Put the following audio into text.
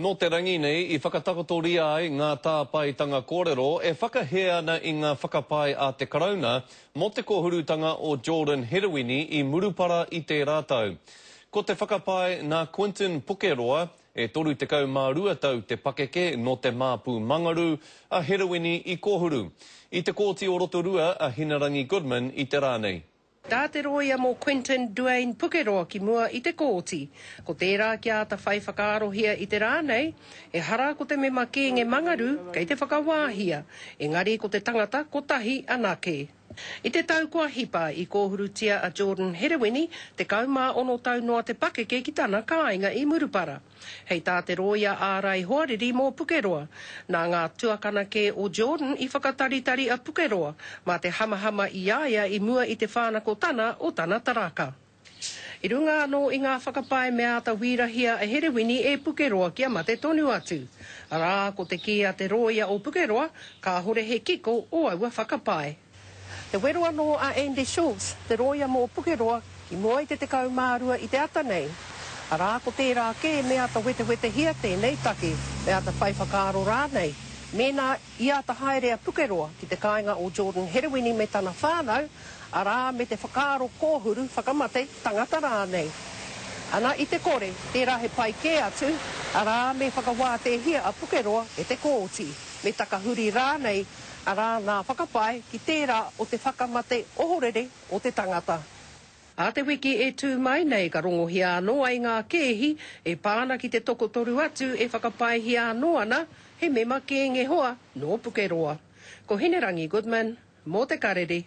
Nō te rangi nei i whakatakotoria ai ngā tāpaetanga kōrero e whakahē ana i ngā whakapae a te Karauna mō te kōhurutanga o Jordan Herewini i Murupara i tērā tau. Ko te whakapae nā Quinton Pukeroa, e 32 tau te pakeke nō Te Māpu Mangaru, a Herewini i kōhuru. I te Kōti o Rotorua a Hinerangi Goodman i te rā nei. Tā te rōia mō Quinton Duane Pukeroa ki mua i te kōti. Ko tērā kia āta whai whakaarohia i te rā nei, ehara ko te mema kēnge Mangaru kei te whakawāhia, engari ko te tangata kotahi anake. I te tau kua hipa, i kōhurutia a Jordan Herewini, 16 tau noa te pakeke ki tana kāinga i Murupara. Hei tā te rōia ārai hoariri mō Pukeroa, nā ngā tuakana kē o Jordan i whakataritari a Pukeroa mā te hamahama i a ia i mua i te whānakotana o tana taraka. I runga anō i ngā whakapae me āta wīrahia a Herewini e Pukeroa kia mate tonu atu. Arā, ko te kī a te rōia o Pukeroa, kāhore he kiko o aua whakapae. He wero anō a Andy Schultz, te rōia mō Pukeroa, ki mua i te 12 i te ata nei. Arā, ko tērā kē me āta wetewetehia tēnei take, me āta whai whakaaro rānei, mēnā i āta haere a Pukeroa ki te kāinga o Jordan Herewini me tana whānau, arā, me te whakaaro kōhuru whakamate tangata rānei. Ana i te kore, tērā he pai kē atu, arā, me whakawātehia a Pukeroa e te kōti, me takahuri rānei Arā ngā whakapae ki tērā o te whakamate ohorere o te tangata. Ā te wiki e tū mai nei ka rongohia anō ai ngā kēhi e pā ana ki te tokotoru atu e whakapaehia anō ana he mema kēnge hoa nō Pukeroa. Ko Hinerangi Goodman, mō Te Karere.